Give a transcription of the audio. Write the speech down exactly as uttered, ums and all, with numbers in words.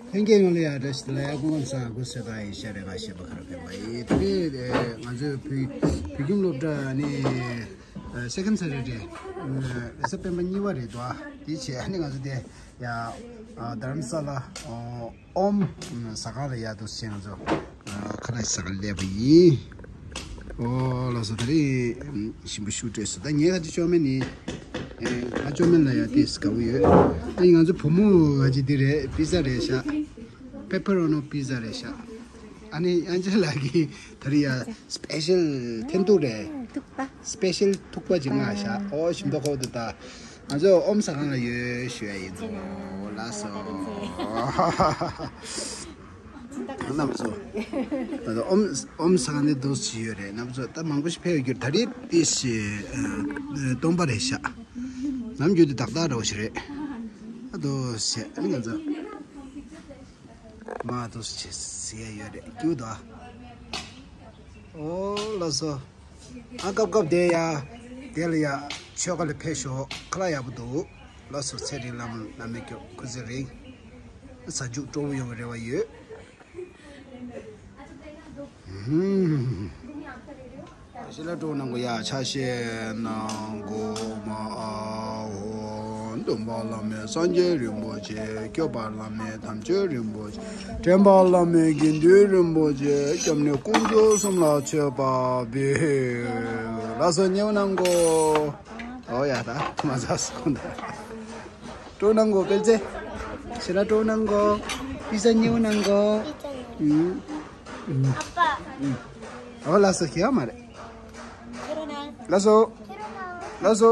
ལྷན་རྒྱས་ཡོངས་ལ་ཡང་བཀྲ་ཤིས་བདེ་ལེགས། སྐུ་ཁམས་བཟང་། སྐུ་གཟུགས་བཟང་། ཡེ་ཤེས་རེ་ཁ་ཞེས་པ་ཁ་ར་ཕན་པ་ཡིན། དེ་རིང་ང་ཚོའི་བོད་བོད་ཁྱིམ་སློབ་གྲྭ་ནི་second Saturday རེས་གཟའ་སྤེན་པ་གཉིས་པ་རེད་དོ། དེ་བྱས་ཨ་ནི་ང་ཚོ་དེ་ཡ་རྡ་རམ་ས་ལ་ཨོམ་ཟ་ཁང་ལ་ཡ་འདུག་སེ་ང་ཚོ་ཁ་ལག་ཟ་ག་སླེབས་པ་ཡིན། ཨོ་ལགས་སོ། ད་རེས་ཞིམ་པོ་ཞིག་སྤྲད་སོང་། ད་ངས་ད་ཅི་ཅོ་མེན་ནི་ཨེ་ང་ཅོ་མེན་ལ་ཡ་ཏིས་དགའ་བོ་ཡོད། ད་ཡིན་ང་ཚོ་བུ་མོ་ང་ཅི་དེ་རེད། པི་ཛ་རེད་ཤག་པེ་པེ་རོ་ནོ་པི་ཛ་རེད་ཤག་ཨ་ནི་ཨན་ཇེ་ལ་གི་ད་རེས་ཡ་སི་པེ་ཤལ་འཐེན་ཐུག་རེད། ཐུག་པ། སི་པེ་ཤལ་ཐུག་པ་ཅིག་མངགས་ཤག་ཨོ་ཞིམ་མདོག་ཁ་པོ་འདུག་ད་ང་ཚོ་ཨོམ་ཟ་ཁང་ལ་ཡོད་ཞུ་ཡ་ཡིན། ལགས་སོ། རྣམ་པ་ཚོ། ད་ལྟ་ཨོམ་ཨོམ་ཟ་ཁང་འདི་འདུག་སེ་ཡོད་རེད། རྣམ་པ་ཚོ་ད་མང་པོ་ཞིག་ཕེབས་ཡོད་རྒྱུ་རེད། ད་རེས་ཏིས་སྟོང་པ་རེད་ཤག་ནམ་རྒྱུན་དུ་ཏག་ཏག་འདྲ་བོ་ཞིག་རེད། ཨ་འདུག་སེ་ཨ་ནི་ང་ཚོ་མ་འདུག་སེ་ཟེར་ཡ་ཡོད་རེད། སྐྱིད་པོ་འདུག་ཨོ་ལགས་སོ། ཨ་སྐབས་སྐབས་དེ་ཡ་དེ་ལ་ཡ་ཆོལ་ཁ་ལ་ཕེབས་ཤོག་ཁ་ལག་ཡག་པོ་འདུག་ལགས་སོ། ཚེ་རིང་བླ་མ་བླ་མའི་སྐྱབས་སྐུ་ཚེ་རིང་། ཟ་རྒྱུ་སྤྲོ་བོ་ཡོང་བའི་རེ་བ་ཡོད། ཧུམ། ཤེས་ལ་སྤྲོ་གནང་གོ་ཡ། ཕྱག་བཞེས་གནང་གོ་མ་ཨ་ཧོ། སྟོན་པ་བླ་མེད་སངས་རྒྱས་རིན་པོ་ཆེ། སྐྱོབ་པ་བླ་མེད་དམ་ཆོས་རིན་པོ་ཆེ། འདྲེན་པ་བླ་མེད་དགེ་འདུན་རིན་པོ་ཆེ། སྐྱབས་གནས་དཀོན་མཆོག་གསུམ་ལ་མཆོད་པ་འབུལ། ལགས་སོ། མཉེས་པོ་གནང་གོ། ཨོ་ཡ་ད་མ་ཟ་སོང་ད། སྤྲོ་གནང་གོ་སྤེལ་རྩེ། ཞེ་དྲག་སྤྲོ་གནང་གོ། པི་ཛ་མཉེས་པོ་གནང་གོ། ཨུམ། ཨུམ། ཨུམ། ཨོ་ལགས་སོ། ཁྱེད་ཡ་མ་རེད། ལགས་སོ། ལགས་སོ།